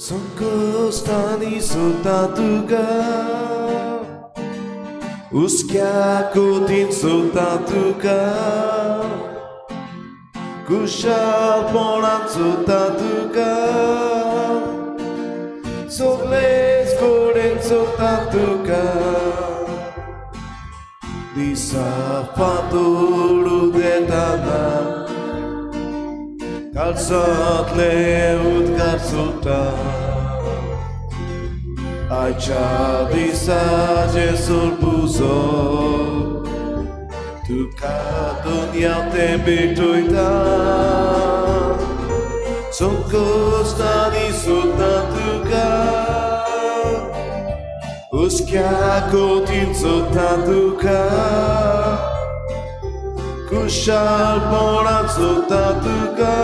संकश्टांनी सोदता तुका, हुस्क्या कोतीन सोदता तुका, खुशालपणान सोदता तुका, सगळेच कडेन सोदता तुका. दिसा फांतोड उदेताना काळजांतले उदकार सोदता, आयच्या दिसा जेसूर पुजो तुका दुनिया तें भेटयता. संकश्टांनी सोदता तुका, हुस्क्या कोतीन सोदता तुका, खुशालपणान सोदता तुका,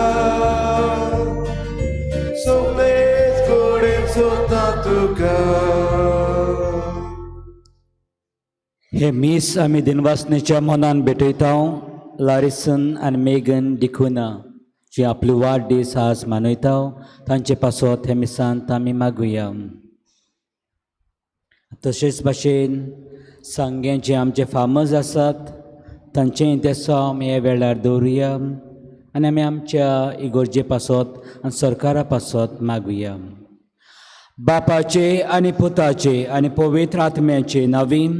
सगळेच कडेन सोदता तुका. हे मीस आमी दिनवासनेच्या मनान भेटयता लारिसन आनी मेगन डिकुना जी आपलो वाडदीस आज मनयता तांचे पासत हे मिसांत आमी मागुया. तशेंच भाशेन सांगें जे आमचे फार्मर्स आसात तांचेय देसांव आमी ह्या वेळार दवरुया आनी आमी आमच्या इगोर्जे पासत आनी सरकारा पासत मागुया. बापाचे आनी पुताचे आनी पवित्र आत्म्याचे नवीन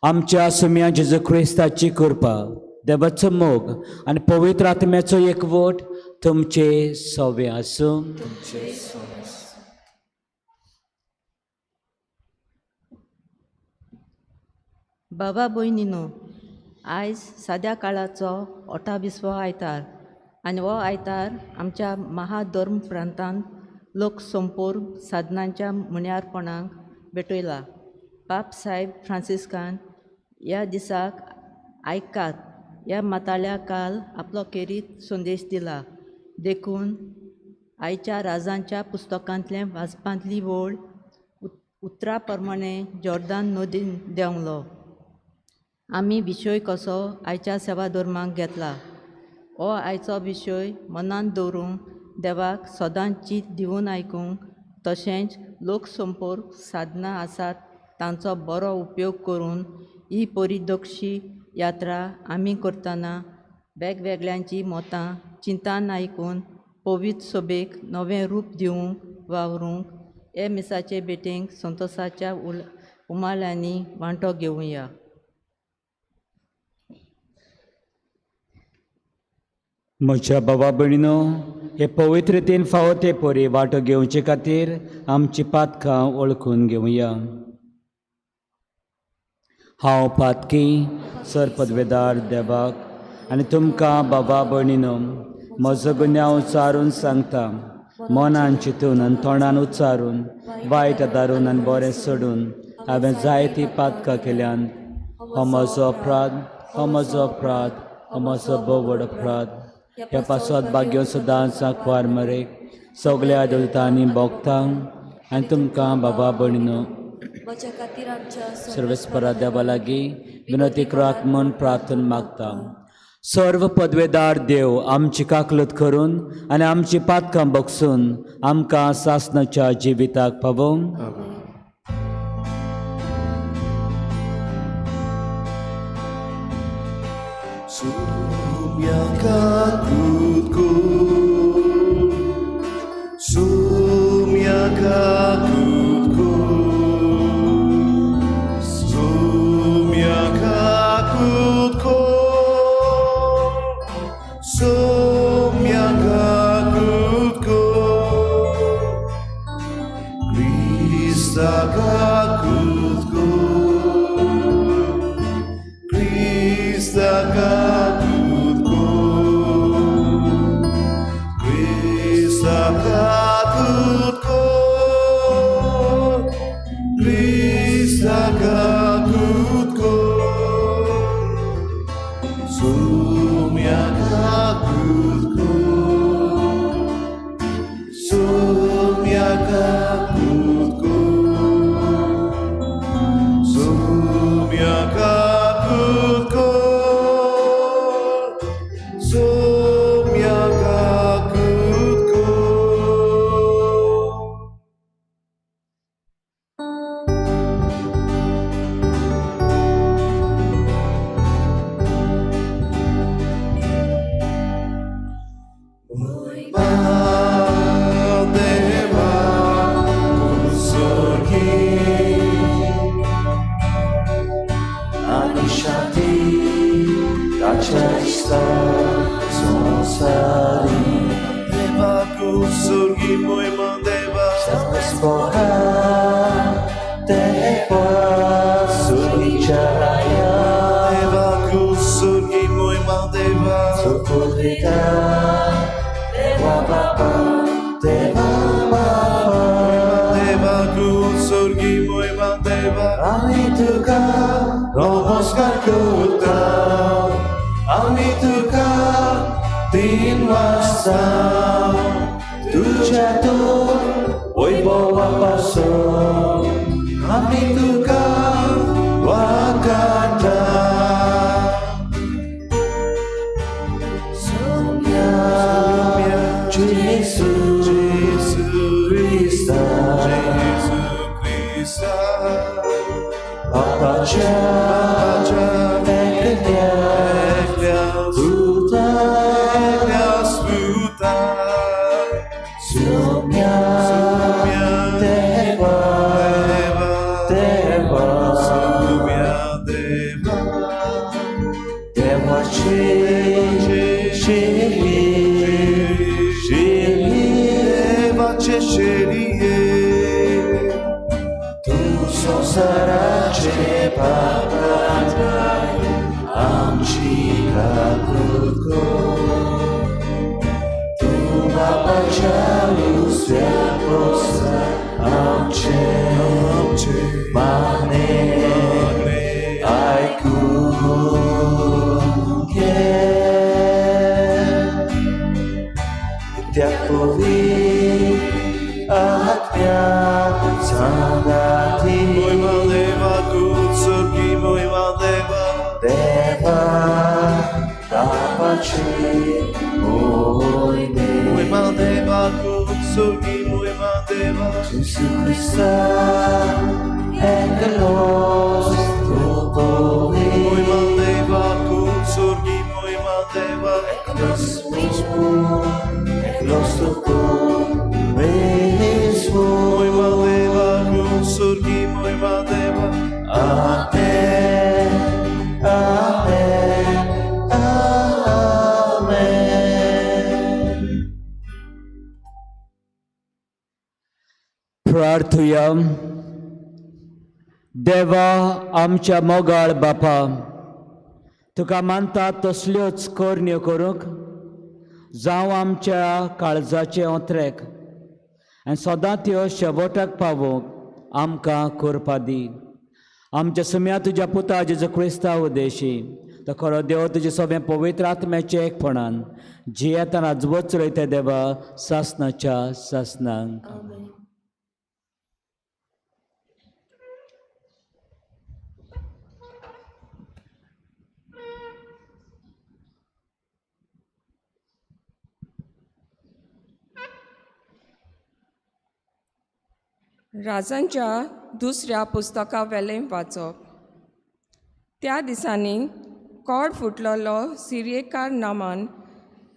आमच्या सुम्या जेजू क्रिस्ताची कृपा, देवाचो मोग आनी पवित्र आत्म्याचो एकवट तुमचे सवे आसूं. बाबा भयणीनो, आयज साद्या काळाचो अठावीसवो आयतार आनी हो आयतार आमच्या महाधर्म प्रांतांत लोक संपूर्ण साधनांच्या मुन्यारपणाक भेटयला. पाप साहेब फ्रांसिस्कान ह्या दिसाक आयकात ह्या माताल्या काल आपलो खेरीत संदेश दिला. देखून आयच्या राजांच्या पुस्तकांतलें वाचपांतली वळ उतरा प्रमाणे जॉर्दान नदीन देंवलो. आमी विशय कसो आयच्या सेवा धर्माक घेतला हो आयचो विशय मनांत दवरूंक देवाक सदांच चीत दिवन आयकूंक तशेंच लोकसंपर्क साधनां आसात तांचो बरो उपयोग करून ही परिदक्षी यात्रा आमी करतना वेगवेगळ्यांची मतां चिंतान आयकून पवित्र सभेक नवें रूप दिवंक वावरूंक हे मिसाचे भेटेक संतोसाच्या उमाळ्यांनी वांटो घेवया. म्हज्या बाबा भयणीनो, हे पवित्रतेन फावो ते परी वांटो घेवचे खातीर आमची पातकां वळखून घेवया. हांव पातकी सर पदवेदार देवाक आनी तुमकां बाबा भयणीनो म्हजो गुन्यांव उच्चारून सांगता. मनान चिंतून आनी तोंडान उच्चारून वायट आदारून आनी बरें सोडून हांवें जायतीं पातकां केल्यान. हो म्हजो अपराध, हो म्हजो अपराध, हो म्हजो भोव व्हड अपराध. ह्या पासत भाग्य सदांच आंकवार मरेक सगल्या देवतांनी भोगतां आनी तुमकां बाबा भयणीनो सर्वेस्परा देवा लागीं विनोती करात म्हूण प्रार्थना मागता. सर्व पदवेदार देव आमची काकलत करून आनी आमची पातकां बगसून आमकां सासणाच्या जिविताक पावोवं. Moima Deva Deva Kusurgi Moima Deva Deva Kusurgi Moima Deva আমি তুকা নমস্কার করতাম, আমি তুকা তিন বাসতাম, তুঝে তো ওই বলা পাস, আমি তুকা Wakata. Gesù, Gesù Cristo, Gesù Cristo Papa cha, Eklia, Eklias Buddha, Eklias Buddha Sumya, Sumya Deva, Deva Deva, Sumya Deva Deva Chi, Chi, Chi, Deva Cecerie Tu sosarache papatai, Amchika kutko. Tu mapachalu syaposa, Amche, Mane, Aikunge. Tiapoli, Atmya, Sangati. Moima Deva Kutsurgi Moima Deva Deva Tapachi Oine Moima Deva Kutsurgi Moima Deva Gesù Cristo Eklos Topoli Moima Deva Kutsurgi Moima Deva Eklos Eklos Topoli Moima Deva Kutsurgi Moima Deva Amen Amen Amen. प्रार्थुया. देवा आमच्या मोगाळ बापा, तुका मानता तसल्योच करण्यो करूंक जावं आमच्या काळजाचे ओंत्रेक आनी सदां त्यो शेवटाक पावोवंक आमकां करपा दी. आमच्या सुम्या तुज्या पुता जेजू क्रिस्ता उदेशी तो खरो देव तुजे सगळें पवित्र आत्म्याचे एकपणान जियेतान आजवत चलयता देवा सासनाच्या सासनांक. राजांच्या दुसऱ्या पुस्तकावेलें वाचप. त्या दिसांनी कोड फुटलेलो सिरियेकार नामान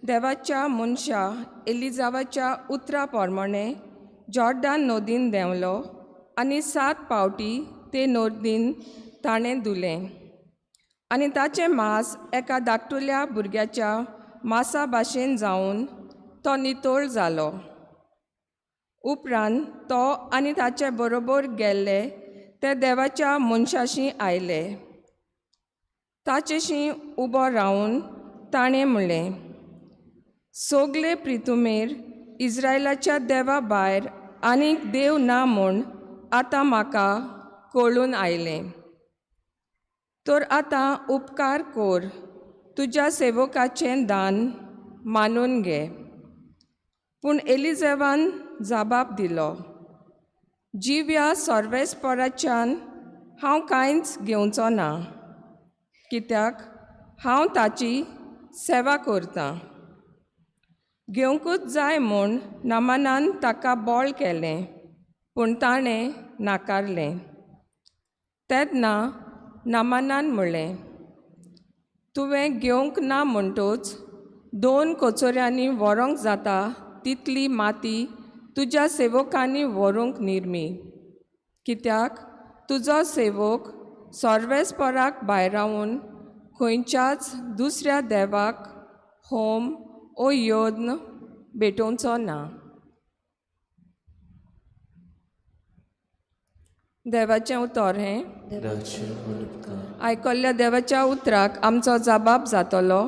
देवाच्या मनशा एलिजावाच्या उतरा प्रमाणें जॉर्डान नदीन देंवलो आनी 7 पावटी ते नदीन ताणें धुलें आनी ताचें मांस एका धाकटुल्या भुरग्याच्या मांसा भाशेन जावन तो नितळ जालो. उपरांत तो आनी ताचे बरोबर गेल्ले ते देवाच्या मनशाशी आयले. ताचेशी उबो रावन ताणें म्हणलें, सगळे प्रितुमेर इस्रायलाच्या देवा भायर आनीक देव ना म्हूण आतां म्हाका कळून आयलें. तर आतां उपकार कर, तुज्या सेवकाचें दान मानून घे. पूण एलिजेवान जबाब दिलो, जिव्या सर्वेस्पराच्यान हांव कांयच घेवचो ना, कित्याक हांव ताची सेवा करतां. घेवंकूच जाय म्हूण नामानान ताका बळ केलें, पूण ताणें नाकारलें. तेन्ना नामानान म्हणलें, तुवें घेवंक ना म्हणटूच 2 कोचोऱ्यांनी व्हरूंक जाता तितली माती तुज्या सेवकांनी व्हरूंक निर्मी, कित्याक तुजो सेवक सर्वेस्पराक भायरावन खंयच्याच दुसऱ्या देवाक होम ओ यज्ञ भेटोवचो ना. देवाचें उतर हें देवाचे व्हड उपकार. आयकल्ल्या देवाच्या उतराक आमचो जबाब जातलो.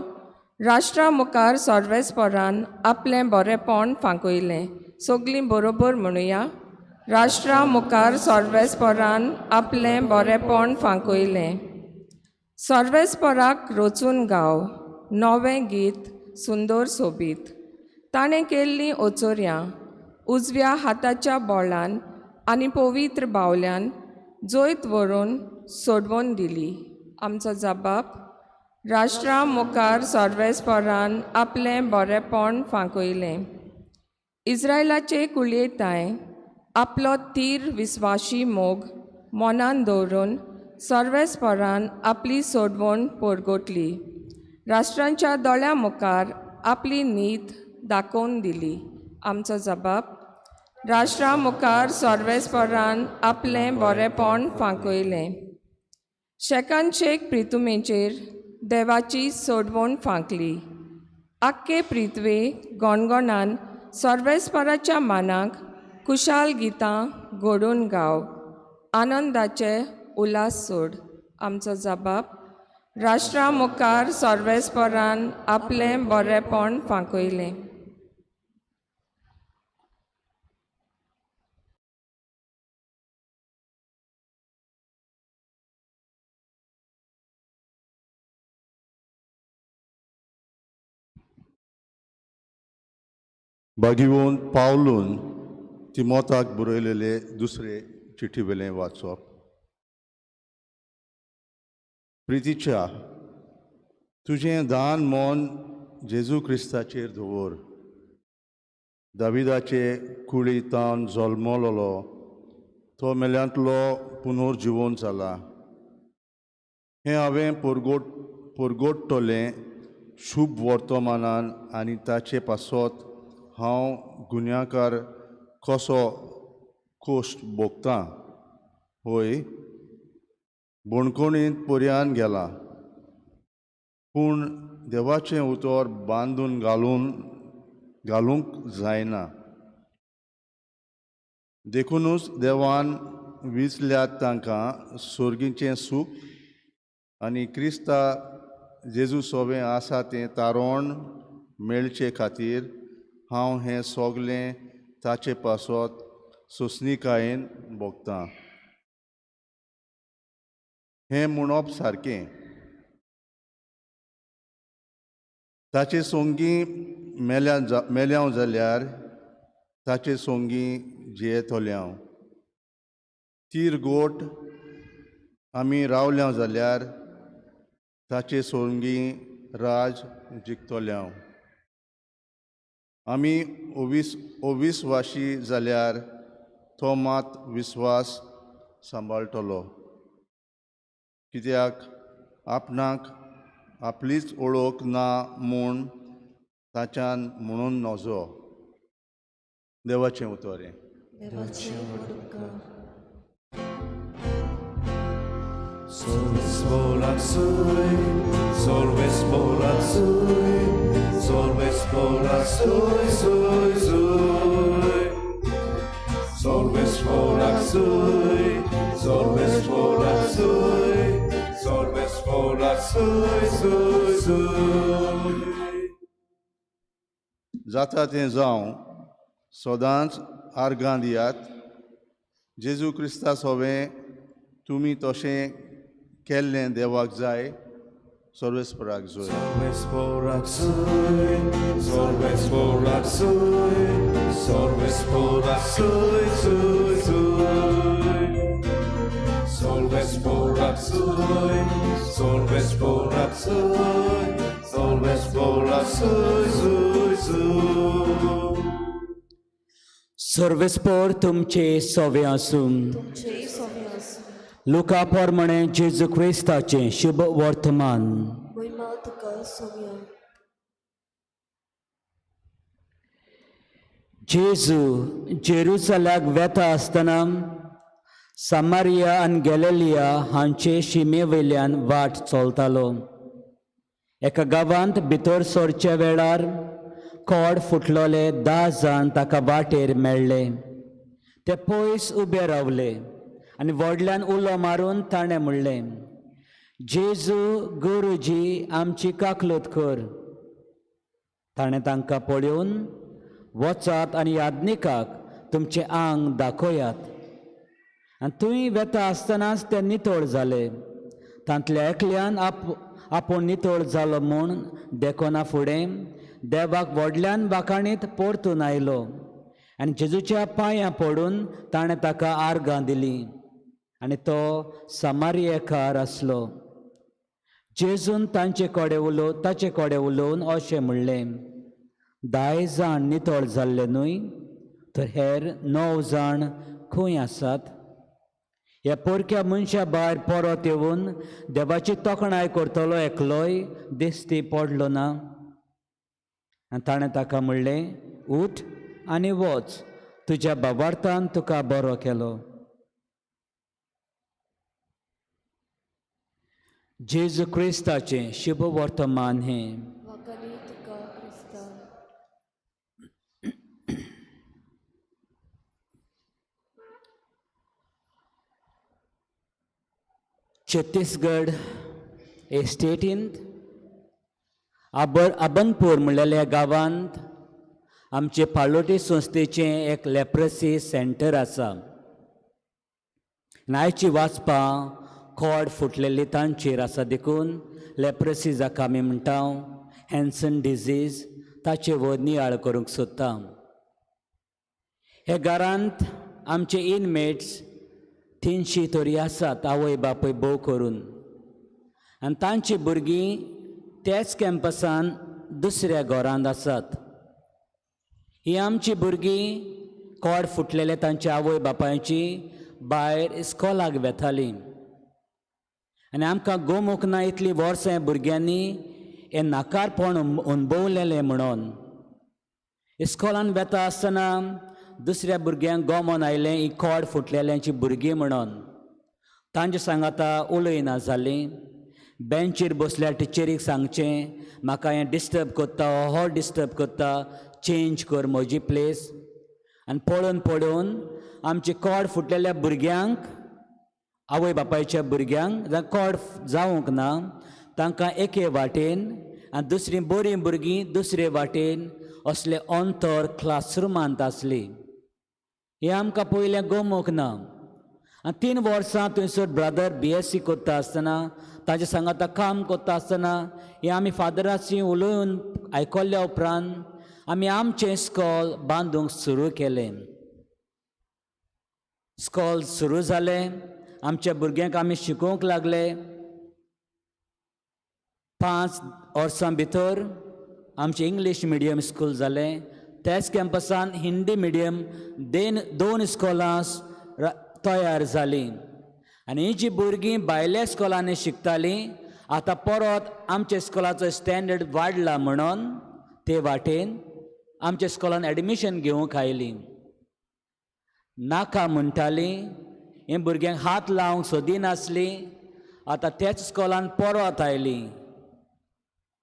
राष्ट्रा मुखार सर्वेस्परान आपलें बरेंपण फांकयलें. सगलीं बरोबर म्हणुया. राष्ट्रा मुखार सर्वेस्परान आपलें बरेंपण फांकयलें. सर्वेस्पराक रचून गाव नवें गीत सुंदर सोबीत. ताणें केल्लीं ओचोऱ्यां उजव्या हाताच्या बोळान आनी पवित्र बावल्यान जैत व्हरून सोडवून दिली. आमचो जबाब राष्ट्रा मुखार सर्वेस्परान आपलें बरेंपण फांकयलें. इस्रायलाचे कुळयेताय आपलो तीर विस्वाशी मोग मनान दवरून सर्वेस्परान आपली सोडवण परगटली. राष्ट्रांच्या दोळ्यां मुखार आपली नीत दाखोवन दिली. आमचो जबाब राष्ट्रा मुखार सर्वेस्परान आपलें बरेंपण फांकयलें. शेकान शेक प्रितुमेचेर देवाची सोडवण फांकली. आख्खे प्रिथवे गणगणान सर्वेस्पराच्या मानाक कुशाल गितां घडून गाव. आनंदाचे उल्हास सोड. आमचो जबाब राष्ट्रा मुखार सर्वेस्परान आपलें बरेंपण फांकयलें. बागीवून पावलून तिमोताक बरयलेले दुसरे चिठी वेलें वाचप. प्रितीच्या तुजें दान मन जेजू क्रिस्ताचेर दवर. दाविदाचे कुळी तावन जल्मलोलो तो मेल्यांतलो पुनर्जिवन जाला. हें हांवें परगोटतलें शुभ वर्तमानान आनी ताचे पासत हांव गुन्यांवकार कसो कोश्ट भोगतां. हय, बणकोणींत पर्यान गेला, पूण देवाचें उतर बांदून घालूंक जायना. देखुनूच देवान विचल्यात तांकां सोर्गीचें सूख आनी क्रिस्ता जेजू सोबें आसा तें तारण मेळचे खातीर हांव हें सगलें ताचे पासत सोंसणीकायेन भोगतां. हें म्हणप सारकें. ताचे सोंगी मेल्या जाल्यार ताचे सोंगी जियेतले हांव. तीर गोट आमी रावल्या जाल्यार ताचे सोंगी राज जिखतले हांव. आमी अविस्वाशी जाल्यार तो मात विस्वास सांबाळटलो. कित्याक आपणाक आपलीच ओळख ना म्हूण ताच्यान म्हणून नजो. देवाचें उतर हें. जाता तें जावं सदांच आर्गां दियात. जेजू क्रिस्ता सोवें तुमी तशें केल्लें देवाक जाय. सर्वेस्पराक जोय. सर्वेस्पर तुमचे सोवे आसूं. लुका प्रमाणे जेजू क्रिस्ताचें शुभ वर्तमान. जेजू जेरुसलाक वेता आसतना सामारिया आनी गॅलिलिया हांचे शिमे वयल्यान वाट चलतालो. एका गांवांत भितर सरच्या वेळार कोड फुटलोले 10 जाण ताका वाटेर मेळ्ळे. ते पयस उबे रावले आनी व्हडल्यान उलो मारून ताणें म्हणलें, जेजू गुरुजी, आमची काकलूत कर. ताणें तांकां पळोवन, वचात आनी याज्ञिकाक तुमचें आंग दाखयात. आनी थंय वेता आसतनाच ते नितळ जाले. तांतल्या एकल्यान आपूण नितळ जालो म्हूण देखना फुडें देवाक व्हडल्यान वाखाणीत परतून आयलो आनी जेजूच्या पांयां पडून ताणें ताका आर्गां दिलीं. आनी तो समारियेकार आसलो. जेजून तांचे कडेन ताचे कडेन उलोवन अशें म्हणलें, 10 जाण नितळ जाल्ले न्हय, तर हेर 9 जाण खंय आसात? ह्या पोरक्या मनशा भायर परत येवन देवाची तोखणाय करतलो एकलोय दिश्टी पडलो ना. आनी ताणें ताका म्हणलें, उठ आनी वच, तुज्या बाबार्थान तुका बरो केलो. जेजू क्रिस्ताचें शुभ वर्तमान हें. छत्तीसगड एस्टेटींत अबनपूर म्हणलेल्या गांवांत आमचे पालोटी संस्थेचें एक लेप्रसी सेंटर आसा. आयची वाचपां कॉड फुटलेली तांचेर आसा, देखून लेप्रसी जाका आमी म्हणटा हॅन्सन डिजीज ताचे वर नियाळ करूंक सोदता. हे घरांत आमचे इनमेट्स 300 तरी आसात, आवय बापूय भोव करून, आनी तांची भुरगीं त्याच कॅम्पसान दुसऱ्या घरांत आसात. ही आमची भुरगीं कॉड फुटलेले तांच्या आवय बापायची भायर इस्कॉलाक वेतालीं आनी आमकां गोमूंक ना इतलीं वर्सां भुरग्यांनी हें नाकारपण अणभवलेलें म्हणून. इस्कॉलान वेता आसतना दुसऱ्या भुरग्यांक गोमोन आयलें ही कॉड फुटलेल्यांची भुरगीं म्हणून. तांचे सांगाता उलयना जालीं. बेंचीर बसल्या टिचरीक सांगचें, म्हाका हें डिस्टर्ब करता, हो डिस्टर्ब करता, चेंज कर म्हजी प्लेस. आनी पळोवन पळोवन आमचे कॉड फुटलेल्या भुरग्यांक, आवय बापायच्या भुरग्यांक जांकां कॉड जावंक ना तांकां एके वाटेन आनी दुसरीं बरीं भुरगीं दुसरे वाटेन असले अंतर क्लासरुमांत आसली. हें आमकां पयलें गमूंक ना. आनी 3 वर्सां थंयसर ब्रदर BSc करता आसतना, ताजे सांगाता काम करता आसतना हें आमी फादराची उलोवन आयकल्ल्या उपरांत आमी आमचें स्कॉल बांदूंक सुरू केलें. स्कॉल सुरू जालें, आमच्या भुरग्यांक आमी शिकोवंक लागले. 5 वर्सां भितर आमचें इंग्लीश मिडियम स्कूल जालें. त्याच कॅम्पसान हिंदी मिडियम 2 स्कॉलां तयार जालीं. आनी ही जी भुरगीं भायल्या स्कॉलांनी शिकतालीं आतां परत आमच्या स्कॉलाचो स्टँडर्ड वाडला म्हणून ते वाटेन आमच्या स्कॉलान एडमिशन घेवंक आयलीं. नाका म्हणटालीं, हें भुरग्यांक हात लावंक सोदिनासलीं. आतां त्याच स्कॉलान परत आयलीं.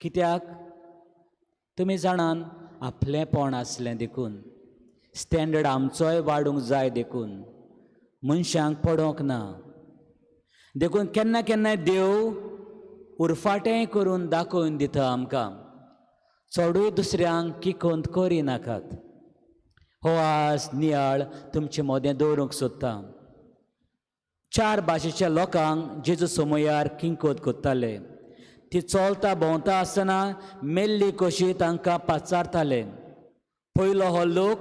कित्याक? तुमी जाणान, आपलेंपण आसलें देखून, स्टँडर्ड आमचोय वाडूंक जाय देखून, मनशांक पडोंक ना देखून. केन्ना केन्नाय देव उरफाटें करून दाखोवन दिता आमकां. चडूय दुसऱ्यांक किकोंत करिनाकात. हो आज नियाळ तुमचे मोदें दवरूंक सोदता. 4 भाशेच्या लोकांक जेजू समयार किंकोत करताले. ती चलता भोंवता आसतना मेल्ली कशी तांकां पाचारताले. पयलो हो लोक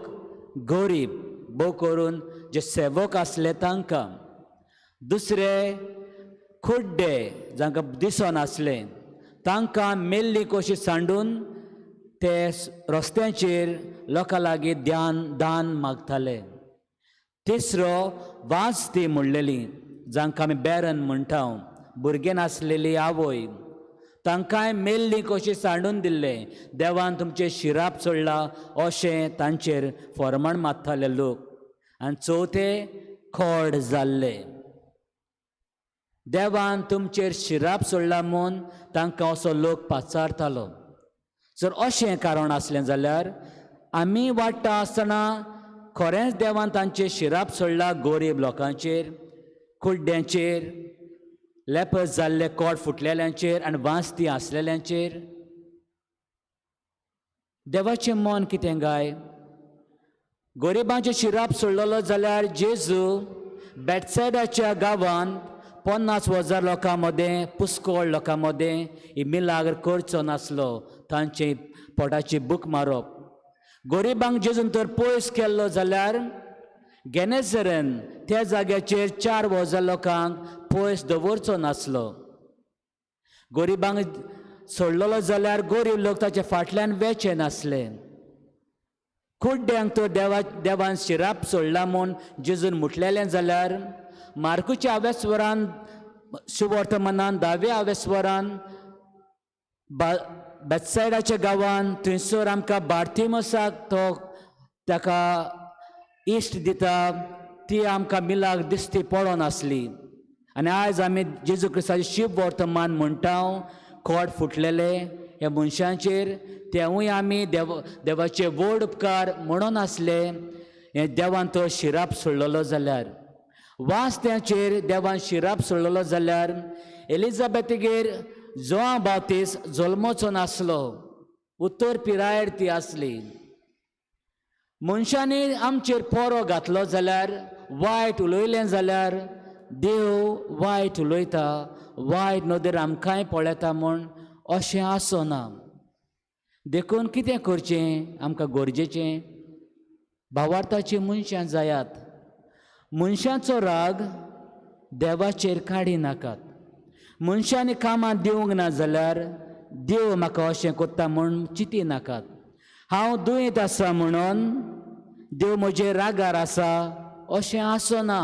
गरीब, भोव करून जे सेवक आसले तांकां. दुसरे खुड्डे जांकां दिसनासलें तांकां मेल्ली कशी सांडून ते रस्त्यांचेर लोकां लागीं दान मागताले. तिसरो वाजती म्हणलेली, जांकां आमी बॅरन म्हणटा, भुरगें नासलेली आवय, तांकांय मेल्ली कशी सांडून दिल्लें. देवान तुमचें शिराप चडला अशें तांचेर फॉर्माण मारताले लोक. आनी चवथे खोड जाल्ले, देवान तुमचेर शिराप सोडला म्हूण तांकां असो लोक पाचारतालो. जर अशें कारण आसलें जाल्यार आमी वाडटा आसतना खरेंच देवान तांचेर शिराप सोडला गरीब लोकांचेर, कुड्ड्यांचेर, लेपस जाल्ले कोड फुटलेल्यांचेर आनी वांजती आसलेल्यांचेर. देवाचें मन कितें गाय? गरिबांचें शिराप सोडलेलो जाल्यार जेजू बेटसायडाच्या गांवांत 50,000 लोकां मदें, पुस्कोळ लोकां मदें ही मिलाग्र करचो नासलो. तांचे पोटाची भूक मारप. गरिबांक जेजून तर पयस केल्लो जाल्यार गेनेझरेन त्या जाग्याचेर 4,000 लोकांक पयस दवरचो नासलो. गरिबांक सोडलेलो जाल्यार गरीब लोक ताच्या फाटल्यान वेचे नासले. कुड्ड्यांक तर देवान शिराप सोडला म्हूण जेजून म्हटलेलें जाल्यार मार्कुच्या आवेस्वरान सुवर्तमानान 10व्या आवेस्वरान बेतसायडाच्या गांवान थंयसर आमकां बार्थिमसाक तो ताका इश्ट दिता ती आमकां मिलाक दिसती पडोन आसली. आनी आयज आमी जेजू क्रिस्ताचें शिव वर्तमान म्हणटा, खोड फुटलेले ह्या मनशांचेर तेवूय आमी देवाचे व्हड उपकार म्हणून आसले. हे देवान तो शिराप सोडलेलो जाल्यार, वास्त्याचेर देवान शिराप सोडलेलो जाल्यार एलिजाबेथीगेर जोआ बाप्तीस जल्मोचो नासलो, उत्तर पिरायेर ती आसली. मनशांनी आमचेर पोरो घातलो जाल्यार, वायट उलयलें जाल्यार देव वायट उलयता, वायट नदर आमकांय पळयता म्हूण अशें आसना. देखून कितें करचें आमकां गरजेचें? भावार्थाची मनशां जायात. मनशाचो राग देवाचेर काडी नाकात. मनशांनी कामां दिवंक ना जाल्यार देव म्हाका अशें करता म्हूण चिंती नाकात. हांव दुयेंत आसा म्हणून देव म्हजेर रागार आसा अशें आसना.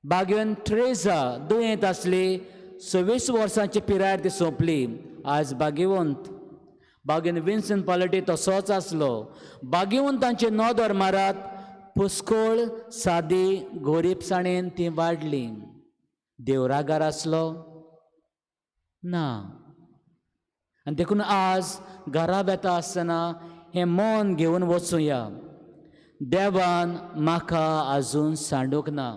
बागेवन ट्रेजा दुयेंत आसली, 26 वर्सांची पिरायेर ती सोंपली, आज बागेवंत. बागेवन विन्सन पालटी तसोच आसलो. बागेवंतांचे नदर मारात, पुस्कोळ सादी गोरीबसाणेन ती वाडली. देव रागार आसलो ना. आनी देखून आज घरा वेता आसतना हें मन घेवन वचुया, देवान म्हाका आजून सांडूंक ना.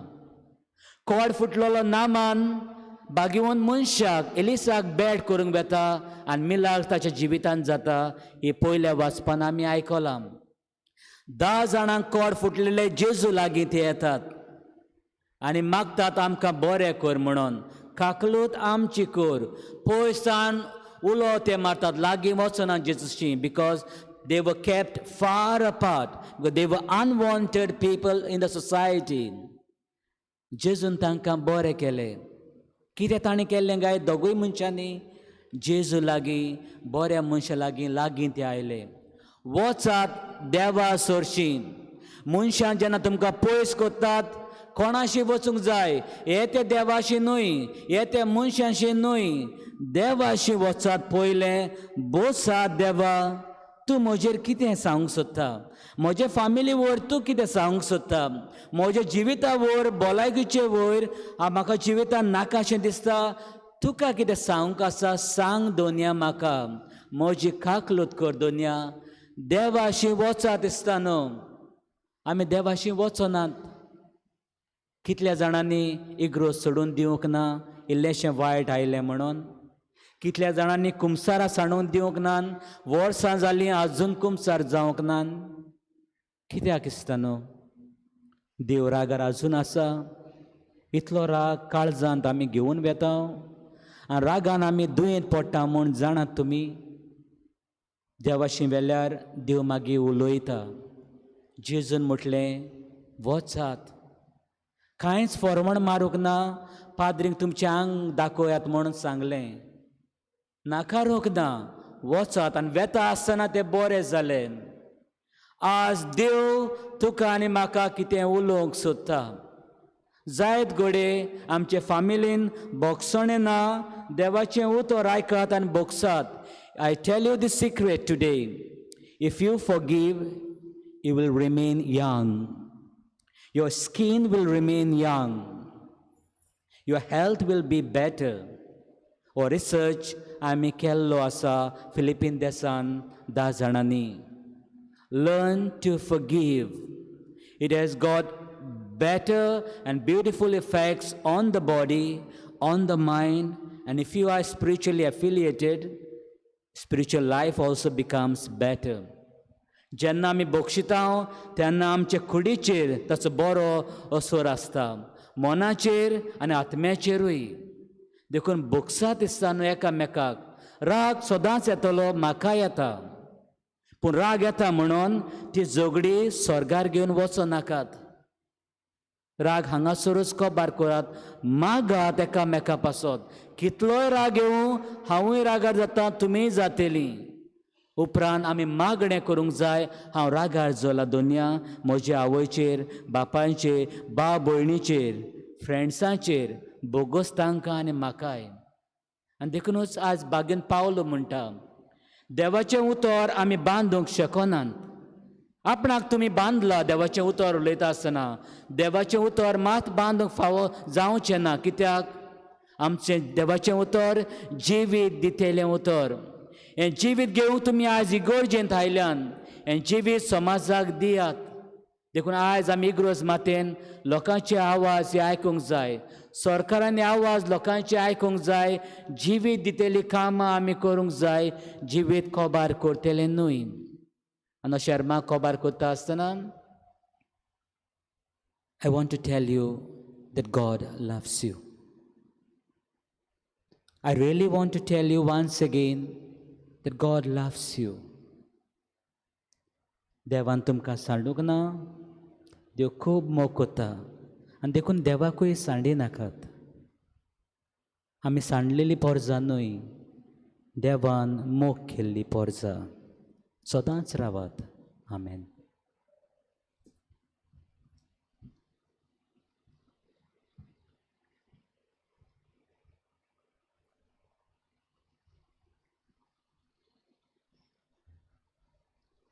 कोड फुटलेलो नामान बागेवन मनशाक एलिसाक बेट करूंक वेता आनी मिलाग ताच्या जिवितांत जाता. ही पयल्या वाचपान आमी आयकलां. 10 जाणांक कोड फुटलेले जेजू लागीं ते येतात आनी मागतात आमकां बरें कर म्हणून, काकलूत आमची कर. पयसान उलो ते मारतात, लागीं वचना जेजूशी, because they were kept far apart, they were unwanted people in the society. जेजून तांकां बरें केलें. कितें ताणें केल्लें काय दोगूय मनशांनी जेजू लागीं, बऱ्या मनशां लागीं लागीं ते आयले. वचात देवा सरशीं. मनशां जेन्ना तुमकां पयस करतात कोणाशी वचूंक जाय, हे ते देवाशी न्हय, हे ते मनशांशी न्हय, देवाशी वचात. पयलें बोसात, देवा तूं म्हजेर कितें सांगूंक सोदता, म्हजे फामिली वयर तूं कितें सांगूंक सोदता, म्हज्या जिविता वयर, भलायकीचे वयर म्हाका जिवितान नाकाशें दिसता, तुका कितें सांगूंक आसा सांग दोनया म्हाका, म्हजी काकलूत कर दोनया. देवाशी वचात दिसता न्हू, आमी देवाशी वचनात. कितल्या जाणांनी इग्रोज सोडून दिवंक ना, इल्लेशें वायट आयलें म्हणून. कितल्या जाणांनी कुमसारां सांडून दिवंक ना, वर्सां जालीं आजून कुमसार जावंक ना. कित्याक दिसता न्हू देव रागार आजून आसा. इतलो राग काळजांत आमी घेवन वेता आनी रागान आमी दुयेंत पडटा म्हूण जाणात तुमी. देवाशी वेल्यार देव मागीर उलयता. जेजून म्हटलें वचात, कांयच फॉर्मण मारूंक ना, पाद्रींक तुमचें आंग दाखयात म्हणून सांगलें, नाकारूंक ना, वचात. आनी वेता आसतना ते बरे जाले. आज देव तुका आनी म्हाका कितें उलोवंक सोदता. जायत घडये आमचे फामिलीन भोगसणें ना, देवाचें उतर आयकात आनी भोगसात. I tell you the secret today, if you forgive you will remain young, your skin will remain young, your health will be better. हो रिसर्च आमी केल्लो आसा फिलिपीन देसान 10 जाणांनी. Learn to forgive. It has got better and beautiful effects on the body, on the mind, and if you are spiritually affiliated, spiritual life also becomes better. जेन्ना आमी बक्षिता तेन्ना आमचे कुडीचेर ताचो बरो असर आसता, मनाचेर आनी आत्म्याचेरूय. देखून बोगसात दिसता न्हू एकामेकाक. राग सदांच येतलो, म्हाका येता, पूण राग येता म्हणून ती झगडी स्वर्गार घेवन वचो नाकात. राग हांगासरूच कबार करात, मागात एकामेका पासत. कितलोय राग येवं, हांवूय रागार जाता, तुमीय जातली. उपरांत आमी मागणें करूंक जाय, हांव रागार जाला दोनया म्हज्या आवयचेर, बापायचेर, भाव भयणीचेर, फ्रेंड्सांचेर, बोगोस तांकां आनी म्हाकाय. आनी देखुनूच आज बागेन पावलो म्हणटा, देवाचें उतर आमी बांदूंक शकनात. आपणाक तुमी बांदला देवाचें उतर उलयता आसतना देवाचें उतर मात बांदूंक फावो जावचें ना. कित्याक आमचें देवाचें उतर जिवीत दितेलें उतर. हें जिवीत घेवंक तुमी आयज इगोर्जेंत आयल्यान, हें जिवीत समाजाक दियात. देखून आयज आमी इग्रोज मातेन लोकांचे आवाज हे आयकूंक जाय, सरकारांनी आवाज लोकांचे आयकूंक जाय. जिवीत दितेली कामां आमी करूंक जाय, जिवीत कोबार करतलें न्हय. आनी शर्मा कोबार करता आसतना I want to tell you that God loves you. I really want to tell you once again that God loves you. देवान तुमकां सांडूंक ना, देव खूब मोग करता आनी देखून देवाकूय सांडी नाकात. आमी सांडलेली पोरजां न्हय, देवान मोग केल्ली पोरजां. सदांच रावात. आमेन.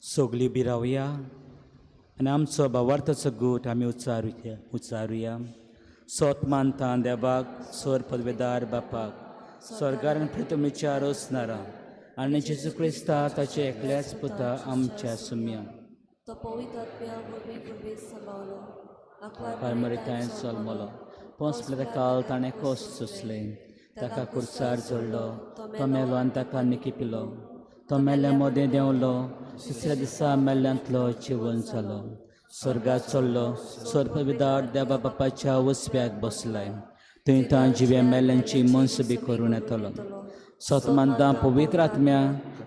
सगळीं बी रावया आनी आमचो भावार्थाचो गूट आमी उच्चारुया उच्चारुया. सोत मानता देवाक, सोर पदवेदार बापाक, स्वर्गार आनी पृथ्वीच्या रोसणारा आनी जेजू क्रिस्ता ताचे एकल्याच पुता आमच्या सुम्या, तो पवित्र आत्म्या वरवीं गुरवीं सांबाळलो, फार्मरितांय चलमलो, पोंसले काल ताणें कोस सोंसलें, ताका कुर्सार जोडलो, तो मेलो आनी ताका निकिपिलो, तो मेल्ल्या मदें देंवलो, तिसऱ्या दिसा मेल्ल्यांतलो जिवन जालो, स्वर्गार चडलो, स्वर्गविदार देवा बापाच्या उजव्याक बसलाय, थंय तां जिव्या मेल्ल्यांची मनसबी करून येतलो. सतमानदां पवित्र आत्म्या,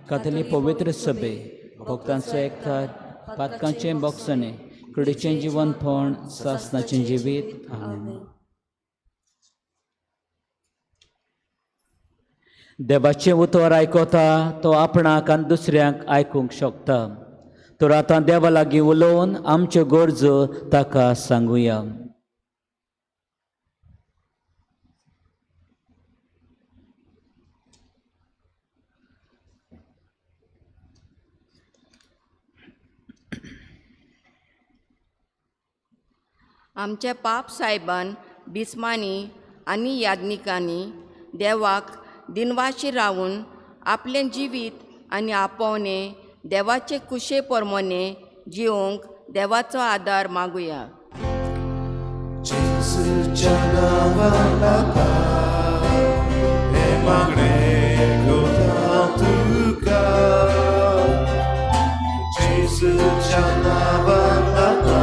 कातली पवित्र सभे, भक्तांचो एकठार, पातकांचें बोगसणें, कुडीचें जिवनपण, सासनाचें जिवीत. आमेन. देवाचें उतर आयकता तो आपणाक आनी दुसऱ्यांक आयकूंक शकता. तर आतां देवा लागीं उलोवन आमच्यो गरजो ताका सांगुया. आमच्या पाप सायबान, बिस्मांनी आनी याज्ञिकांनी देवाक दिनवाशी रावून आपलें जिवीत आनी आपोवणें देवाचे कुशे परमोने जिवंक देवाचो आदार मागुया. जेजूच्या नांवान बापा, हें मागणें करता तुका. जेजूच्या नांवान बापा,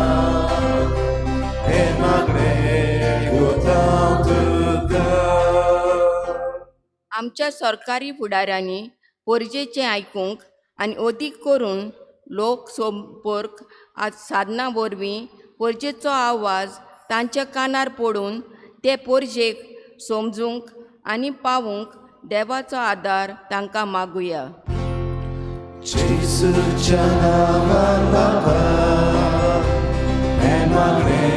हें मागणें करता तुका. आमच्या सरकारी फुडाऱ्यांनी परजेचें आयकूंक आनी अदीक करून लोक संपर्क साधनां वरवीं परजेचो आवाज तांच्या कानार पडून ते परजेक समजूंक आनी पावूंक देवाचो आदार तांकां मागुया. जेजूच्या नांवान बापा, हें मागणें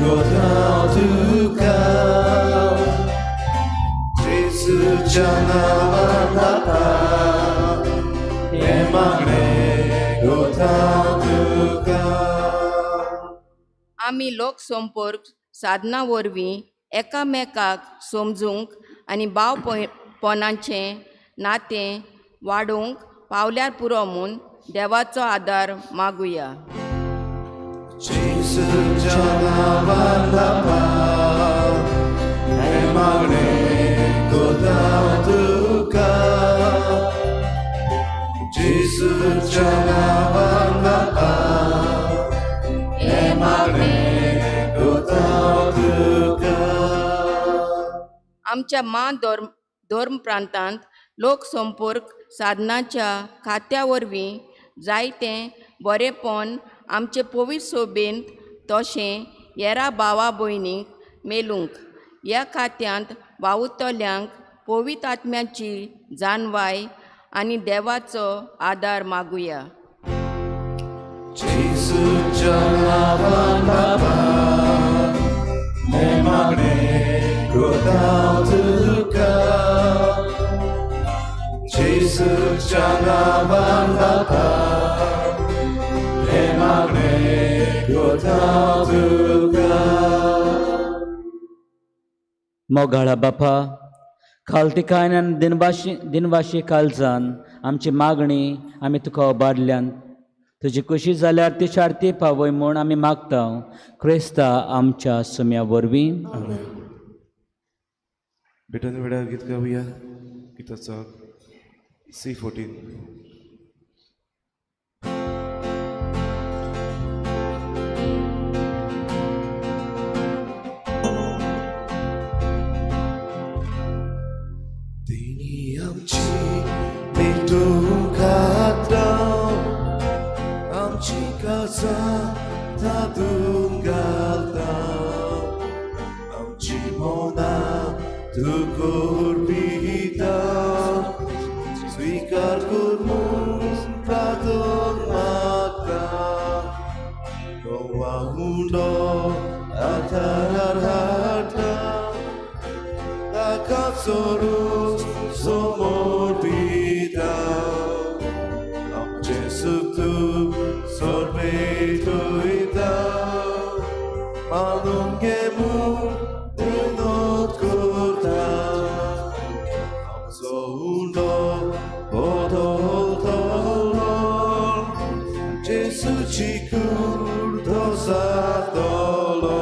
करता तुका. जेजूच्या नांवान बापा, हें मागणें करता तुका. आमी लोकसंपर्क साधनां वरवीं एकामेकाक समजूंक आनी भावपणाचें नातें वाडोवंक पावल्यार पुरो म्हूण देवाचो आदार मागुया. जेजूच्या नांवान बापा हें मागणें कोता तुका जेजूच्या नांवान बापा हें मागणें कोता तुका. आमच्या मा धर्म धर्म प्रांतांत लोकसंपर्क साधनाच्या खात्या वरवीं जायतें बरेंपण आमचे पवित्र सोबेंत तशें येरा भावा भयणींक मेलूंक ह्या खात्यांत वावुरतल्यांक पवित्र आत्म्याची जाणवाय आनी देवाचो आदार मागुया. जेजूच्या नांवान बापा हें मागणें कोता तुका जेजूच्या नांवान बापा हें मागणें कोता तुका. मोगाळा बापा, खालतिकायन आनी दिनवाशी दिनवाशी काळजान आमची मागणी आमी तुका उबारल्यान तुजी खुशी जाल्यार ती शार्ती पावय म्हूण आमी मागता क्रिस्ता आमच्या सुम्या वरवीं. बेटन वेळार गीत गावया. गिताचो C14. तिणी आमची पेटूंक खात्रां आमची काळजां तातूंत घालता आमची मनां तुका अर्पिता स्वीकार कर म्हूण प्रार्थन मागता नवा हुंडो आधारार हाडटा ताका चोरून समर्पिता आमचें सुख सोडपेटयता मानून घे म्हूण विनोद करता आमचो हुंडो बदलतलो जेजूची कूड जातलो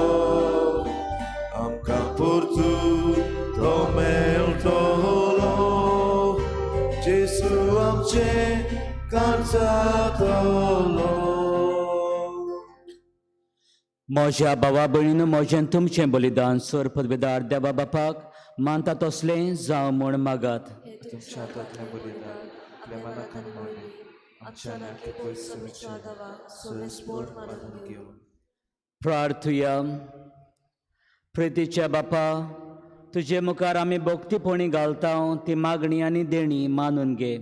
आमकां परतून तो मेळटलो जेजू आमचें काळजांतलो. म्हज्या भावा भयणीन म्हजें तुमचें बलिदान सर पदवेदार देवा बापाक मानता तसलें जावं म्हूण मागात. हे तुमच्या हातांतलें बलिदान आपल्या मनाक मागणें आमच्या नाके पयस समीक्षा सर्वेस्पोर मानून घेवन. प्रार्थुया. प्रितीच्या बापा, तुजे मुखार आमी भक्तीपणी घालता ती मागणी आनी देणी मानून घे.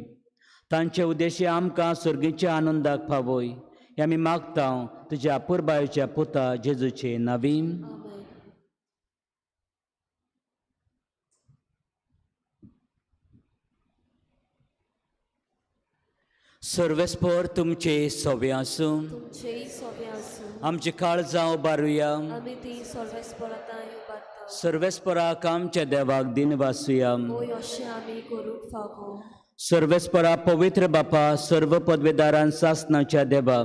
तांचे उद्देशी आमकां सर्गीच्या आनंदाक पावय हे आमी मागता तुज्या पुरबायेच्या पुता जेजूचे नावीन. आमेन. सर्वेस्पोर तुमचे सोवे आसूं. तुमचेय सोबे आसूं. आमची काळजां उबारुया. आमी ती सर्वेस्पराताय उबारता. सर्वेस्पराक आमच्या देवाक दिन वासुया. होय, अशें आमी करूंक फावो. सर्वेस्परा पवित्र बापा, सर्व पदवेदारान सासनाच्या देवा,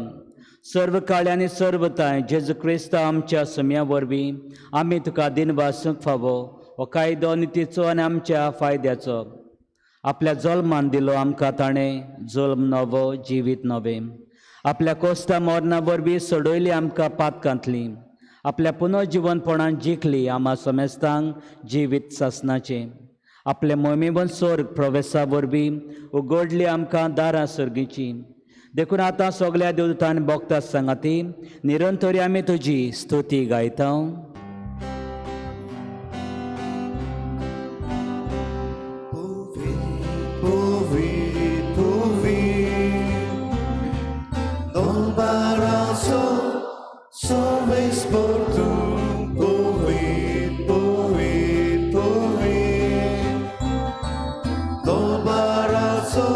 सर्व काळ आनी सर्व ताय जेजू क्रिस्त आमच्या सम्या वरवीं आमी तुका दिन वासूंक फावो हो कायदो नितीचो आनी आमच्या फायद्याचो. आपल्या जल्मान दिलो आमकां ताणें जल्म नवो जिवीत नवें. आपल्या कोस्ता मरणा वरवीं सोडयली आमकां पातकांतली. आपल्या पुनर्जिवनपणान जिखली आमा समेस्तांक जिवीत सासनाचें. आपले मोहिमेवन स्वर्ग प्रवेसा वरवीं उगडली आमकां दारां सर्गीचीं. देखून आतां सगल्या देवतान भोगता सांगाती निरंतरी आमी तुजी स्तुती गायता. Povi, povi, non barazo, solves por tu, povi, povi, povi, non barazo,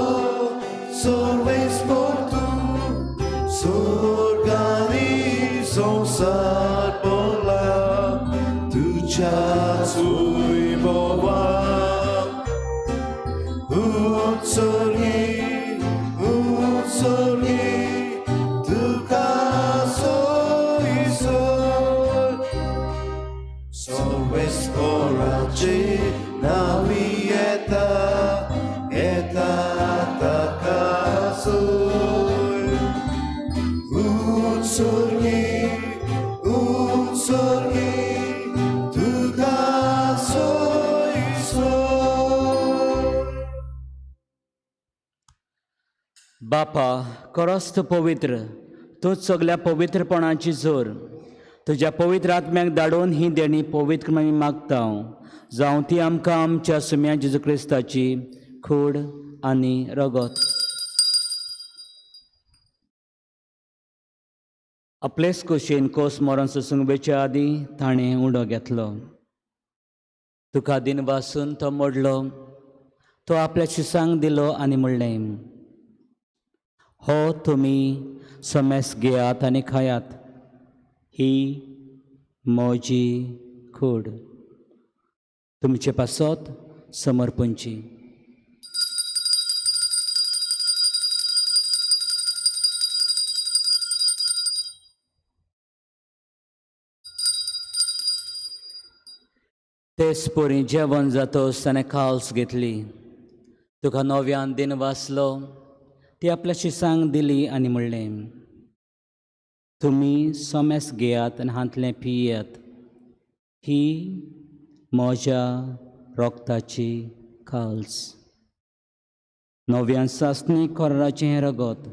solves por tu, s'organizo sarbola, tu cha boa. Utsuri, utsuri, tuka soy सोर्गी उत्सर्गी तुका सोय सोय. बापा खरोच तूं पवित्र, तूंच सगल्या पवित्रपणाची जोर. तुज्या पवित्र आत्म्याक धाडून ही देणी पवित्र आमी मागता जावं ती आमकां आमच्या सुम्या जेजू क्रिस्ताची कूड आनी रगत. आपलेच कुशीन कोस मरण सोसूंक वेचे आदीं ताणें उंडो घेतलो. तुका दिन वासून तो मोडलो, तो आपल्या शिसांक दिलो आनी म्हणलें, हो तुमी समेस घेयात आनी खायात, ही म्हजी कूड तुमचे पासत समर्पणची. तेच परी जेवण जातोच ताणें काल्स घेतली, तुका नव्यान दिन वाचलो, ती आपल्या शिसांक दिली आनी म्हणलें, तुमी सोमेस घेयात आनी हांतलें पियात, ही म्हज्या रोगताची काल्स. नव्यान सासणी कोराचें हें रगत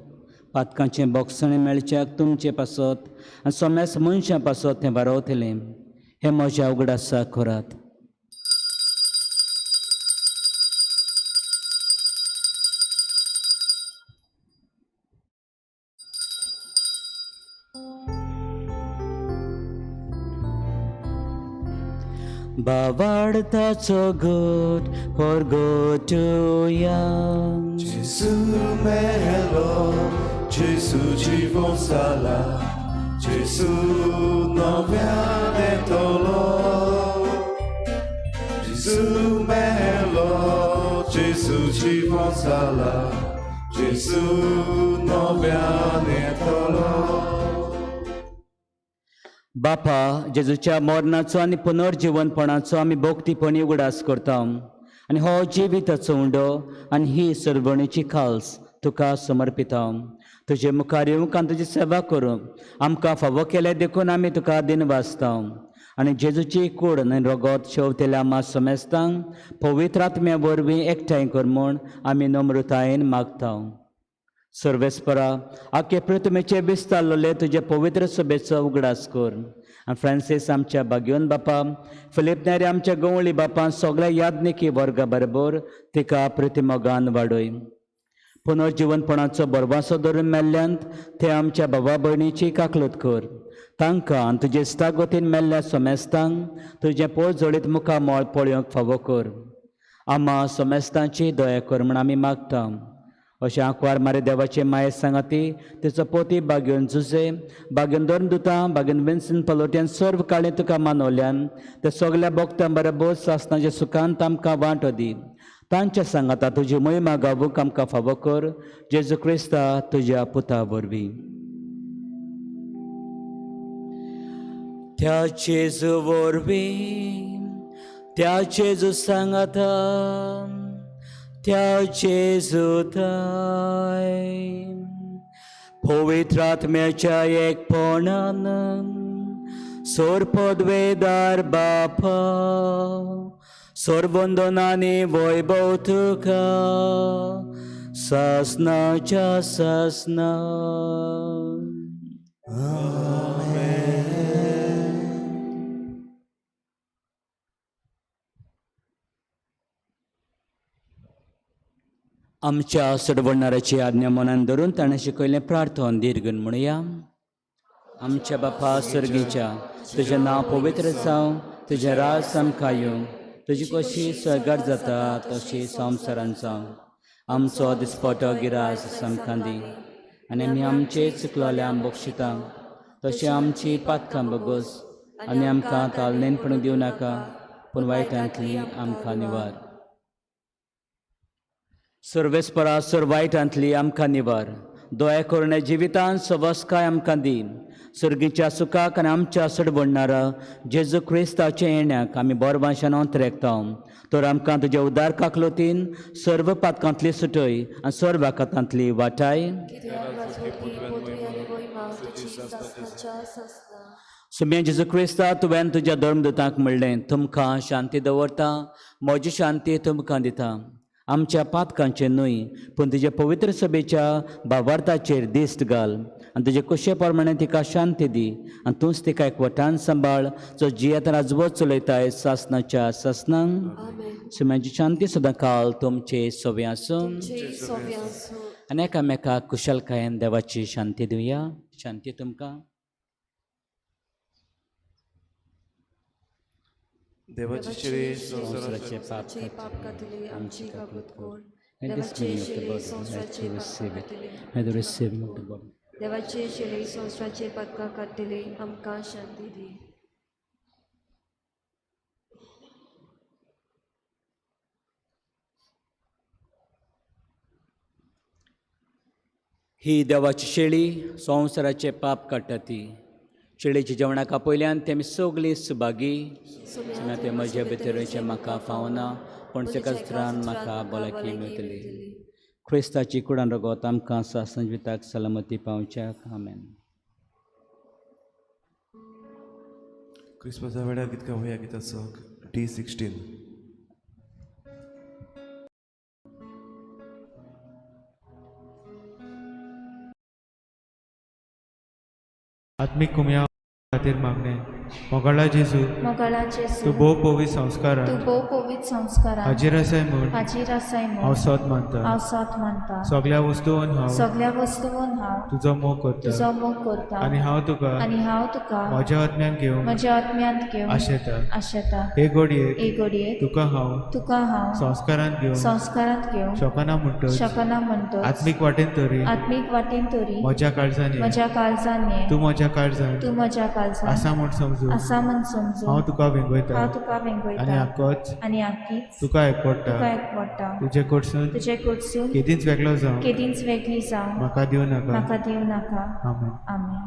पातकांचें बोगसणें मेळच्याक तुमचे पासत आनी सोमेस मनशां पासत तें बरोवतलें. हें म्हज्या उगडासाक करात. बाबाडताचो गोट परगोटया. Gesù melo, Gesù ci sala, Gesù noviane tolo. Gesù melo, Gesù ci sala, Gesù noviane tolo. बापा, जेजूच्या मरणाचो आनी पुनर्जिवनपणाचो आमी भोक्तीपणी उगडास करता आनी हो जिविताचो उंडो आनी ही सरवणीची खाल्स तुका समर्पिता. तुजे मुखार येवंक आनी तुजी सेवा करूंक आमकां फावो केल्या देखून आमी तुका दिनवासता. आनी जेजूची कूड आनी रगत शेवतेल्या आमा समेस्तांक पवित्र आत्म्या वरवीं एकठांय कर म्हूण आमी नम्रतायेन मागता. सर्वेस्परा, आखे प्रतिमेचे विस्तारलेले तुजे पवित्र सभेचो उगडास कर आनी फ्रांसीस आमच्या बागयोन बापा, फिलीप नेरी आमच्या गवळी बापा, सगळ्या याज्ञिकी वर्गा बरोबर तिका प्रतिमोगान वाडय. पुनर्जिवनपणाचो बरवासो धरून मेल्ल्यांत ते आमच्या बाबा भयणीची काकलूत कर. तांकां आनी तुजे इश्टागतीन मेल्ल्या सोमेस्तांक तुजें पोळजोळीत मुखामळ पळोवंक फावो कर. आमा सोमेस्तांची दया कर म्हूण आमी मागता. अशें आंकवार मारे देवाचे माये सांगाती तेचो पोती बागेवन जुजे, बागेवन धरून दुतां, बागेवन विन्सन पलोट्यान सर्व काळें तुका मानवल्यान ते सगल्या भोक्तां बरोबर सासणाच्या सुखांत आमकां वांटो दी. तांच्या सांगाता तुजी महिमा गावूंक आमकां फावो कर. जेजू क्रिस्ता तुज्या पुता वरवीं. त्या जेजू वरवीं, त्या जेजू सांगाता, त्या जेजूताय पवित्र आत्म्याच्या एकपणान सोरपदवेदार बापा, सोरवंदनानी वैभव तुका सासनाच्या सासना. आमच्या सोडवणाराची आज्ञा मनान धरून ताणें शिकयलें प्रार्थन दीर्घन म्हणया. आमच्या बापा सर्गीच्या, तुजें नांव पवित्र जावं, तुजें राज आमकां येवं, तुजी कशी स्वर्गार जाता तशी संवसारान जावं. आमचो दिसपटो गिरास आमकां दी आनी आमी आमचे चुकलोल्या बक्षिता तशें आमची पातकां बगस आनी आमकां तालनेनपण दिवं नाका, पूण वायटांतली आमकां निवार. सर्वेस्परा सर वायटांतली आमकां निवार. दया करून जिवितांत सवस्काय आमकां दी. सर्गीच्या सुखाक आनी आमच्या सडवडणारा जेजू क्रिस्ताच्या येण्याक आमी बोरवांशान अंतरेकता. तर आमकां तुज्या उदार काकलोतीन सर्व पातकांतली सुटय आनी सर्व आकातांतली वाटाय. कित्याक राजवटी पदवी आनी मोहिमा तुजी सासणाच्या सासणा. सुम्या जेजू क्रिस्ता, तुवें तुज्या धर्मदूतांक म्हणलें, तुमकां शांती दवरता, म्हजी शांती तुमकां दिता. आमच्या पातकांचेर न्हय पूण तुज्या पवित्र सभेच्या भावार्थाचेर दिश्ट घाल आनी तुजे कुशे प्रमाणे तिका शांती दी आनी तूंच तिका एकवटान सांबाळ, जो जियेत राजवट चलयताय सासनाच्या सासनांक. आमेन. सुम्याची शांती सदां काल तुमचे सोबे आसूं. तुमचे सोबे आसूं. आनी एकामेकाक कुशलकायेन देवाची शांती दिवया. शांती तुमकां. देवाची शिरी संवसाराचे पाप चे पाप कातले आमची काकूत कर. May this देवाचे meaning of the शिले body, let संवसाराचे you पाप receive it. कातले May the receiving of the body. देवाचे शिले संवसाराचे पातकां काडटले आमकां शांती दी. ही देवाची शेळी संवसाराचे पाप काडटा ती शेळीच्या जेवणाक आपयल्यान तेमी सगळीं सुभागी. सुम्या ते म्हजे भितरचे म्हाका फावना, पूण तेका म्हाका भलायकी मेळटली. क्रिस्ताची कुडान रगत आमकां सासन जिविताक सलामती पावच्याक. आमेन. क्रिसमसा वेळार गीत गावया गिताचो D16. आत्मीक कुमया खातीर मागणें. मोगाळा जेजू, मोगाळा जेजू, तूं भोव पवित्र संस्कारान तूं भोव पवित्र संस्कारान हाजीर आसाय म्हूण हाजीर आसाय हांव म्हूण सोद मानता. हांव सोद मानता. सगळ्या वस्तून हांव सगळ्या वस्तून हांव तुजो मोग करता तुजो मोग करता आनी हांव तुका आनी हांव तुका म्हज्या आत्म्यान घेवंक म्हज्या आत्म्यांत घेवन आशेता. आशेता. हे घडयेक हे घडयेक तुका हांव तुका हांव संस्कारान घेवंक संस्कारांत घेवंक शकना म्हणटच शकना म्हणटच आत्मीक वाटेन तरी आत्मीक वाटेन तरी म्हज्या काळजान ये. म्हज्या काळजान ये. तूं म्हज्या काळजान तूं म्हज्या काळजान आसा म्हूण समजून आसा म्हूण समजून हांव तुका वेंगयता हांव तुका आनी वेंगयता आकोच आनी आकीच तुका एकवडटा. तुका एकवडटा. तुजे कडसून तुजे कडसून केदींच वेगळो जावं केदींच वेगळी जावं म्हाका दिवं नाका. म्हाका दिवं नाका. आमेन. आमेन.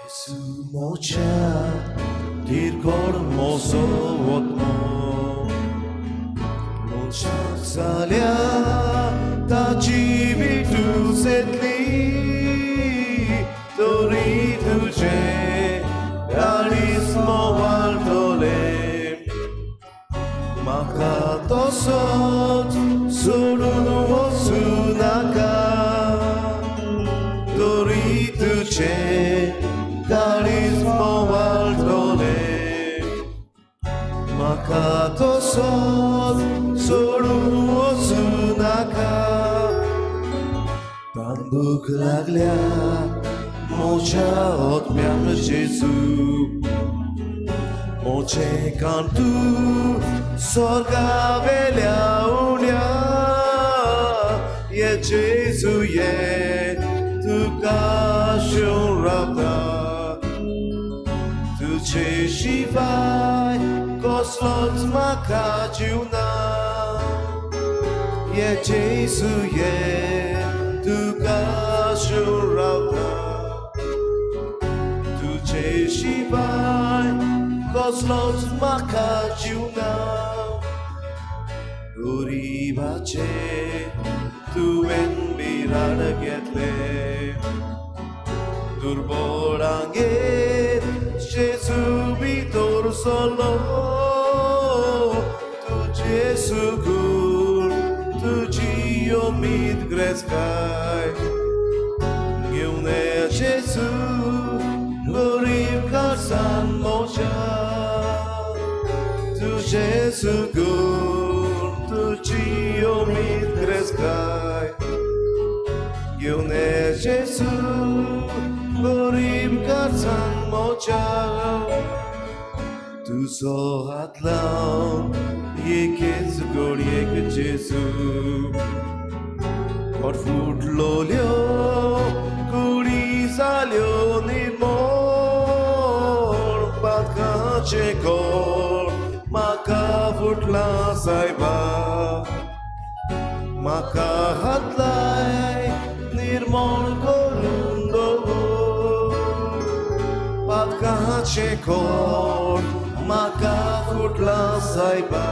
Gesù mocha dirkor moso otmo Monchak zalia tachi vitu setli Tori tuje alismo altole Makatosot surunu osunaka Tori tuje karismo altole Makatosot surunu osunaka Tambuk laglia mocha otmiam Jesu Moche cantu sorga velia unia Ye Jesu ye tuka shurata Tuche shivai koslot makajuna Ye Jesu ye tuka shurata Tuche shivai koslot makajuna Uribache tuen birar getle Durbolange Jesu vitor solo Tu Jesu cur tu Gio mi क्रेस्ताय घेवन ये जेजू गरीब कारसान मोच्या तुझे सुगूर तुझी उमेद क्रेस्ताय घेवन ये जेजू गरीब कारसान मोच्या तुजो हात लावन एकेच घडयेक जेजू कोट फुटलोल्यो कुडी जाल्यो निर्मोळ पातकाचें कोळ म्हाका फुटलां सायबा म्हाका हात लाय निर्मोळ करून दवर पातकाचें कोळ म्हाका फुटलां सायबा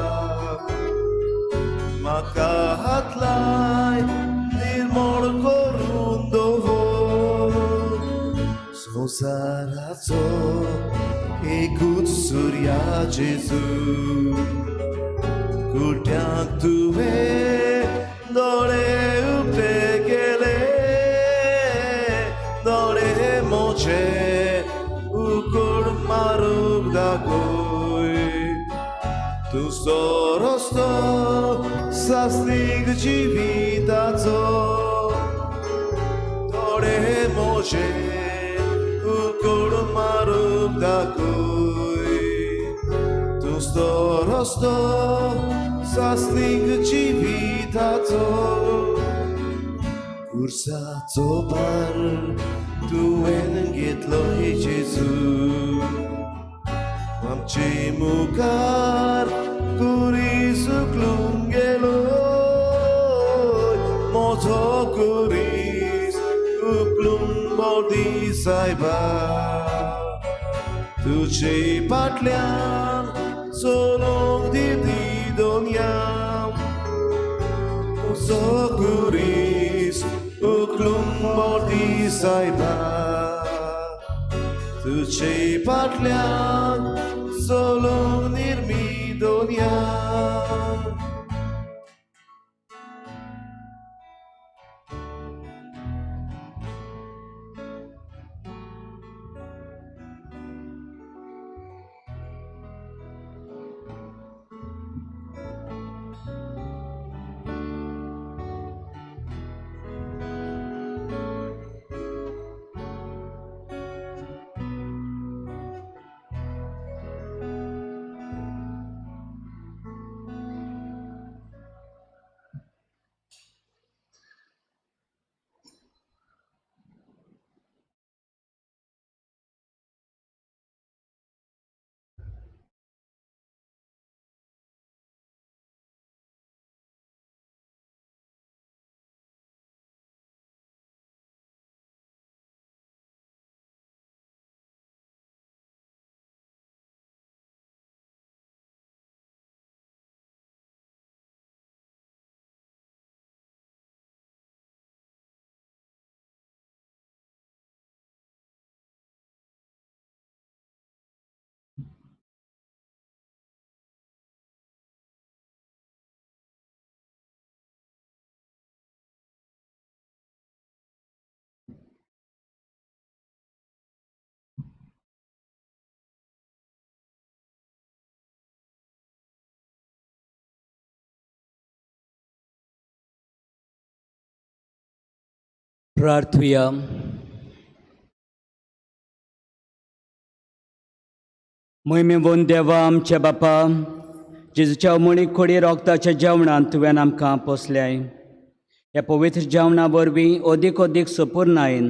म्हाका हात लाय निर्मोळ करून दवर संवसाराचो एकूच सुर्या जेजू कुट्यांक तुवें दोळे उक्ते केले दोळे मोचे उकड मारूंक दाखय तुजो रस्तो सासणीक जिविताचो दोळे मोचे उकड मारूंक दाखय तुजो रस्तो सासणीक जिविताचो खुर्साचो भार तुवें घेतलो हे जेजू आमचे मुखार कुरीस उखलून गेलो म्हजो कुरीस उखलून बोदी सायबा तुजे फाटल्यान चलोवंक दी ती दोनया म्हजो कुरीस उखलून बोदी सायबा तुजे फाटल्यान चलोवंक निर्मी दोनया. प्रार्थुया. मोहिमेवन देवा आमच्या बापा, जेजूच्या उमळी खोडी रोगताच्या जेवणान तुवें आमकां पोसल्याय. ह्या पवित्र जेवणा वरवीं अदीक अदीक सपूर्णायेन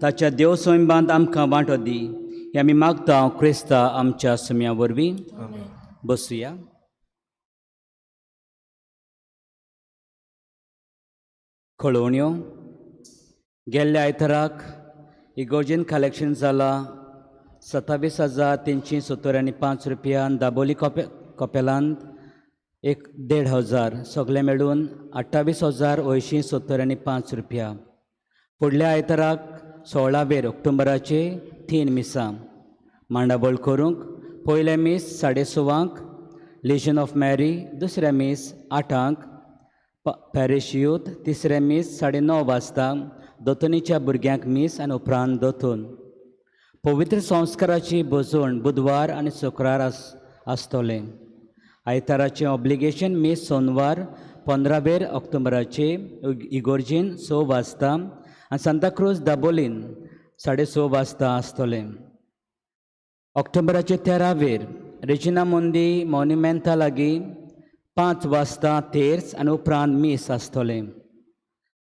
ताच्या देव स्वयंबांत आमकां वांटो दी, हें आमी मागता क्रिस्ता आमच्या सुम्या वरवीं. बसुया. कळोवण्यो. गेल्ल्या आयताराक इगोर्जेन कलेक्शन जालां 27,375 रुपया. दाबोली कपेलांत 1,500, सगळे मेळून 28,875 रुपया. फुडल्या आयताराक 16 ऑक्टोबराचे 3 मिसां मांडावळ करूंक. पयलें मीस 6:30 लिजन ऑफ मॅरी, दुसरें मीस 8 पॅरीश यूथ तिसरें मीस 9:30 वाजता दोतोनीच्या भुरग्यांक मीस आनी उपरांत दोतोन. पवित्र संस्काराची भोजवण बुधवार आनी शुक्रार आसतलें. आयताराचें ऑब्लिगेशन मीस सोनवार 15 ऑक्टोबराचे इगोर्जीन 6 वाजता आनी सांताक्रूज दाबोलीन 6:30 वाजता आसतलें. ऑक्टोबराचे 13 रेजिना मुंदी मोन्युमेंटा लागीं 5 वाजता तेर्स आनी उपरांत मीस आसतलें.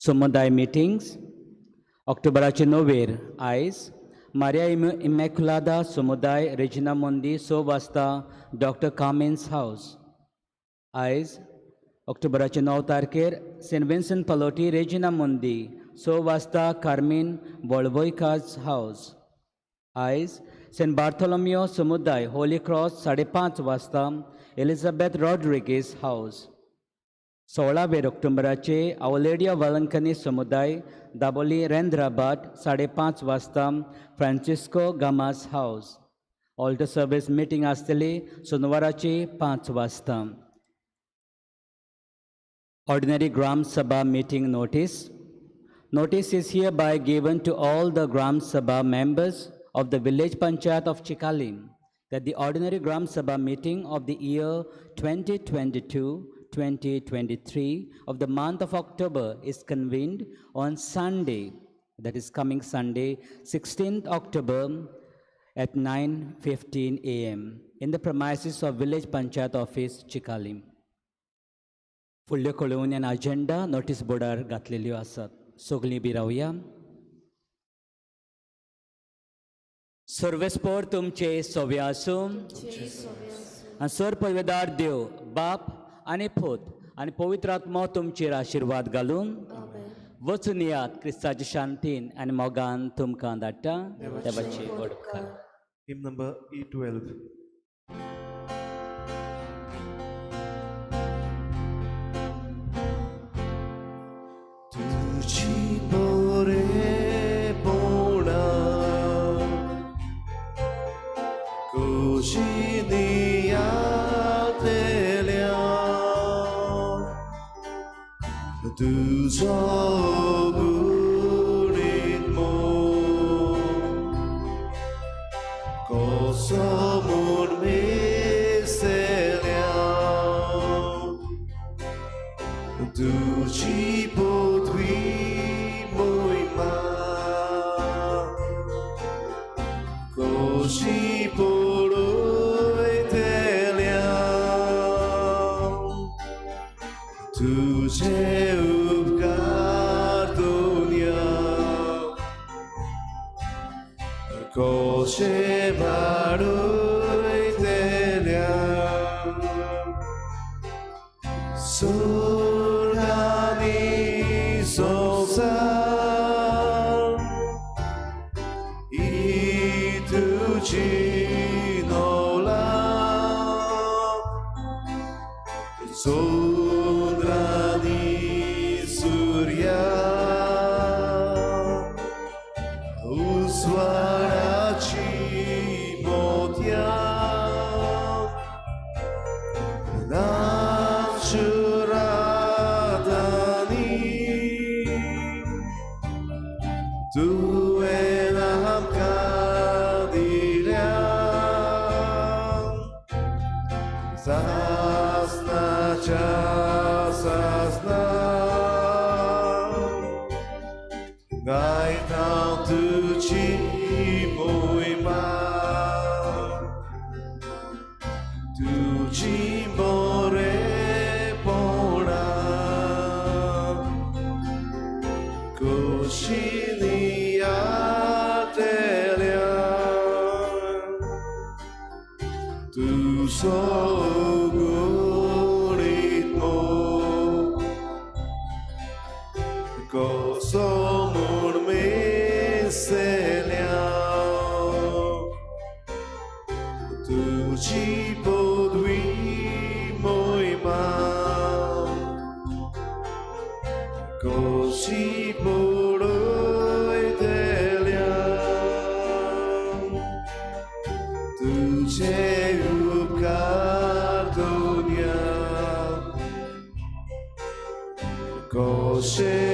समुदाय मिटिंग्स ऑक्टोबराचे 9 आयज मारिया इमॅकुलादा समुदाय रेजिना मुंदी 6 वाजता डॉक्टर कामिन्स हावस. आयज ऑक्टोबराचे 9 तारखेर सेंट विन्सन पलोटी रेजिना मुंदी 6 वाजता कार्मीन वळवयकाज हावस. आयज सेंट बार्थोलोमियो समुदाय होली क्रॉस 5:30 वाजता एलिझाबेथ रॉड्रिगीस हावस. 16 ऑक्टोबराचे आवलेडिया वेलंकनी समुदाय दाबोली रेंद्राबाट 5:30 वाजता Francisco Gamas house. Altar service meeting आसतली सोनवाराची 5 वाजता. Ordinary Gram Sabha meeting notice. Notice is hereby given to all the Gram Sabha members of the village panchayat of Chicalim that the ordinary Gram Sabha meeting of the year 2022-2023 of the month of October is convened on Sunday, that is coming Sunday, 16th October at 9:15 a.m. in the premises of Village Panchayat Office, Chicalim. फुडल्यो कळोवणी आनी agenda notice बोर्डार घातलेल्यो आसात. सगळीं बी रावया. सर्वेस्पोर तुमचे सोवे आसूं आनी sir पदवेदार देव बाप आनी पूत आनी पवित्र आत्मो तुमचेर आशिर्वाद घालून वचून येयात क्रिस्ताच्या शांतीन आनी मोगान तुमकां धाडटा. देवाची व्हड उपकार. Hymn number E12. तुझी बरेपणा कशी दियातल्या तुजो गुणीत मोग कसो म्हूण मिसल्या तुजी पदवी मोहिमा कशी पळयतल्या तुजे उपकार दुनिया कशे वाडयतल्या सुरांनी संवसार ही तुजी नवला चंद्रानी सूर्या उजवाडाची मोतयां नाचुरातानी तुवें आमकां दिल्या सासनाच्या सासना गायता तुजी मोहिमा तुजी बरेपणा कशी नियातल्या तुजो गुणीत मोग कसो म्हूण मिसल्या तुजी पदवी मोहिमा कशी पळयतल्या तुजे उपकार दुनिया कशें.